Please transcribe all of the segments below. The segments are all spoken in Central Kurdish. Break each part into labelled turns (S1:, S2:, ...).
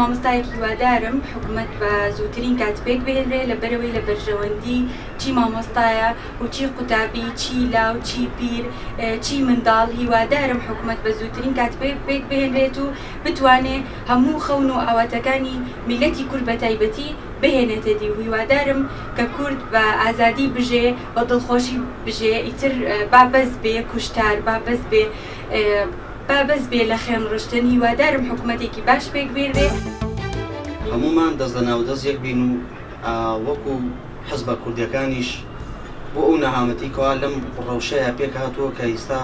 S1: مامۆستایەک هیوادارم حکومەت بە زووترین کات پێک بهێنرێ لەبەرئەوەی لە بەرژەوەندی چی مامۆستایە و چی قوتابی چی لاو چی پیر چی منداڵ هیوادارم حکومەت بە زووترین کات پێک بهێنرێت و بتوانێ هەموو خەون و ئاواتەکانی میللەتی کورد بە تایبەتی بهێنێتە دی و هیوادارم کە کورد بە ئازادی بژێ بە دڵخۆشی بژێ ئیتر با بەس بێ کوشتار با بەس بێ با بەس بێ لە خوێن ڕشتن هیوادارم حکومەتێکی باش پێک بێنرێ.
S2: هەموومان دەست لە ناو دەست یەک بین و وەکو حزبە کوردیەکانیش بۆ ئەو نەهامەتی کەوا لەم ڕەوشەیا پێک هاتووە کە ئیستا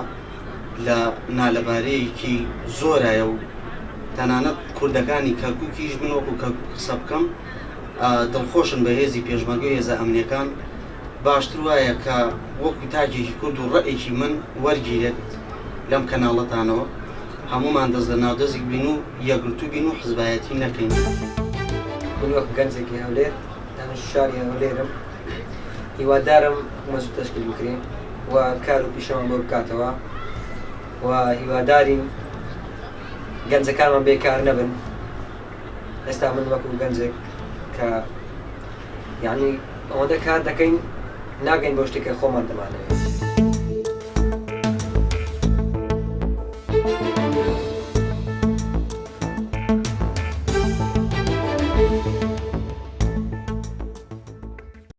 S2: لە نالەبارەیەکی زۆرایە و تەنانەت کوردەکانی کەرکوکیش من وەکو کەرکوک قسە بکەم دڵخۆشن بە هێزی پێشمەرگە و هێزە ئەمنیەکان باشتر وایە کە وەکو تاکێکی کورد و ڕەئێکی من وەرگیرێت لەم کەناڵەتانەوە هەموومان دەست لە ناودەستیک بین و یەکگرتوو بین و حزبایەتی نەکەین.
S3: من وەک گەنجێکی هەولێر دانیشتوی شاری هەولێرم هیوادارم حکومەت زوو تەشکیل بکرێ و کار و پیشەمان بۆ بکاتەوە و هیوادارین گەنجەکانمان بێکار نەبن ئێستا من وەکو گەنجێک کە یعنی ئەوەندە کار دەکەین ناگەین بۆ شتێک کە خۆمان دەمانەوێت.